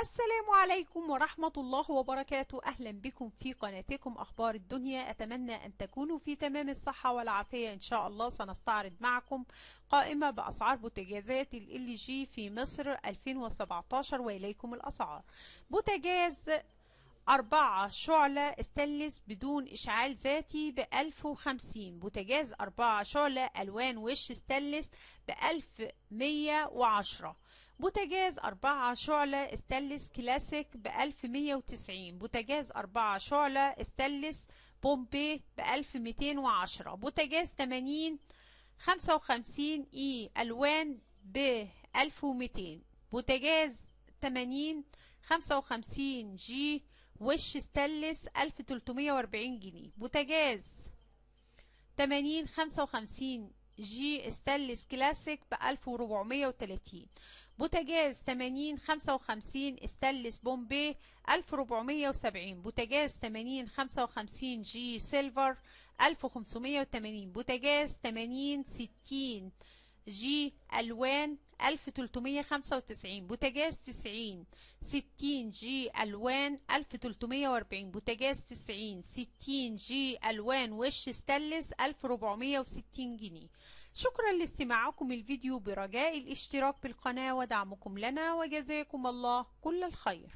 السلام عليكم ورحمة الله وبركاته. أهلا بكم في قناتكم أخبار الدنيا. أتمنى أن تكونوا في تمام الصحة والعافية إن شاء الله. سنستعرض معكم قائمة بأسعار بوتاجازات LG في مصر 2017، وإليكم الأسعار. بوتاجاز 4 شعلة استانلس بدون إشعال ذاتي ب1050، بوتاجاز 4 شعلة ألوان وش استانلس ب1110، بوتاجاز 4 شعلة استانلس كلاسيك ب1190، بوتاجاز 4 شعلة استانلس بومبي ب1210، بوتاجاز 80 55 E ألوان ب1200، بوتاجاز 80 55 G وش استانلس 1340 جنيه، بوتاجاز 80 55 G استانلس كلاسيك ب1430، بوتاجاز 80 55 استانلس بومبي 1470، بوتاجاز 80 55 G silver 1580، بوتاجاز 80 60 G ألوان 1395، بوتاجاز 90 60 G ألوان 1340، بوتاجاز 90 60 G ألوان وش استانلس 1460 جنيه. شكرا لاستماعكم الفيديو، برجاء الاشتراك بالقناة ودعمكم لنا، وجزاكم الله كل الخير.